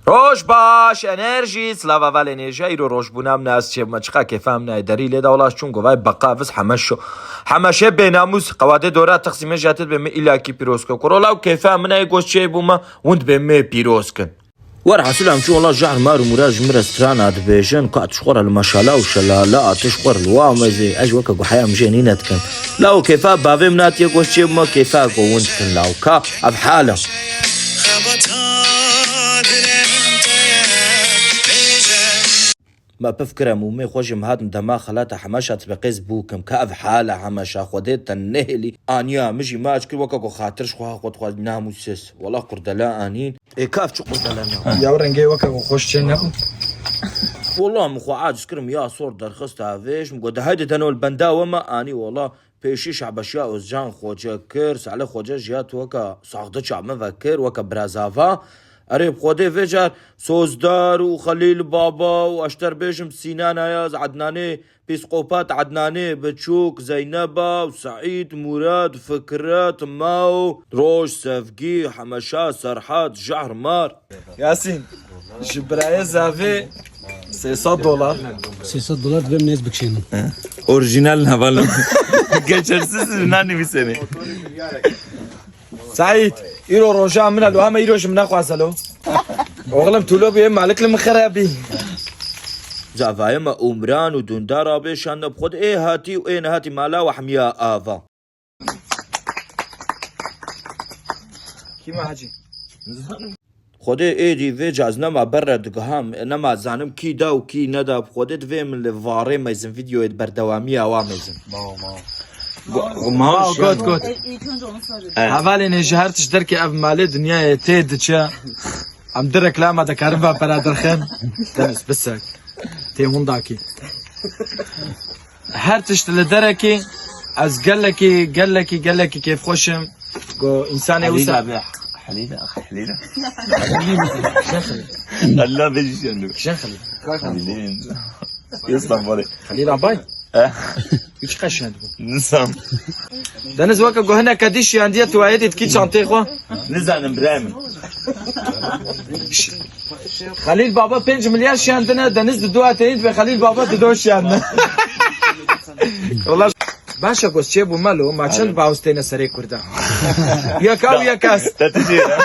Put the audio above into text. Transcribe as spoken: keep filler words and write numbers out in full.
Roj baş, enerjî, slava valê nêja, îro rojbûna min e, ez çêbûme, çiqa kêfa min e, derî lê da wela çûn govay beqa viz hemeşo. Hemeşe bênamûs, qewadê dora texsîmê jatê dibê min îlakî pîroz ke. Kuro law kêfa min e, goş çêbûme, hûn dibê me pîroz kin. Werhasil em çûn wela jahr mar û mûra ji min re strana dibêjin, ka tu ji xwe re li meşala û şelala, tu ji xwe re li wa mezê, ez ji weke guheya min jê nîne dikim. Law kêfa bavê min hatiye goş çêbûme, kêfa go hûn dikin law ka ev hal e. Me piv kir em û mê xwe jî em hatin dema xelata Hemeşa ti bi qêz bûkim ka ev hal e Hemeşa Xwedê te nehêlî. Aniya min jî maç kir weke ku xatir ji xwe xwe dixwaz namûsiz. Wela qurdela anîn. Ê ka ev çi qurdela ne? Ya rengê weke ku xweş çê nebû. Wela min xwe aciz kirim ya sor derxista vêj min got de haydi deno li benda we me anî wela. Pêşî Şehbeşiya Ozcan Xoce kir, Salih Xoce jî ya tu weke saxdiça min ve kir, weke birazava. Erê bi Xwedê vê car Sozdar û Xelîl Baba û eşter bêjim Sînan Ayaz, Ednanê, Pîskopat Ednanê, Biçûk, Zeyneba û Seîd, Murad, Fikret, Mao, Roj, Sevgî, Hemeşa, Serhat, Jehr Mar. Yasîn, ji birayê zavê sê sed dolar. Sê sed dolar divê min nêz bikişînim. He. Orijinal hevalım. Geçersiz nanî bir sene. Saîd, îro roja min e, lo heme îro ji min nexwaze lo. Oğlum, tu lo bûye malik li min xerabî. Zavayê me Umran û Dundar abê şande bi xwe de ê hatî û ê nehatî mala we hemiya ava. Kî me hacî? Xwedê êdî vê ca ez nema ber re digiham, nema zanim kî da û kî neda, bi Xwedê divê min li varê mezin, vîdyoyê di berdewamiya wa mezin. Mao, mao. Go-, mao Mao, şiyan got, mao. Got. Hevalê nê ji her tişt derkê ev malê dinyayê tê diçe. Em di reklama dikarin va pera derxin. Deniz, bisek. Tê hûn dakî. Her tişt li derekî ez gelekî, gelekî, gelekî kêfxweş im. Go însanê Helîl wisa abi. Helîl, ah, Helîl. Helîl. Kişen Helîl? Allah bejî şendu. Kişen Helîl? Helîl. Yestan bari. Helîl abay. Eh. Hiç kaşen bu. Nisam. Deniz weke go hineke dî şiyandiye tu ayê dît kî çantê xwe. Nizanim birayê min. Xelîl Baba pênc milyar şiyandine, Deniz di dua teyîn ve Xelîl Baba di do şiyandine. Wala baş e, gost çê bû melo, ma çend baws têne serê Kurda. Yeka û yekas. Te tu jê re.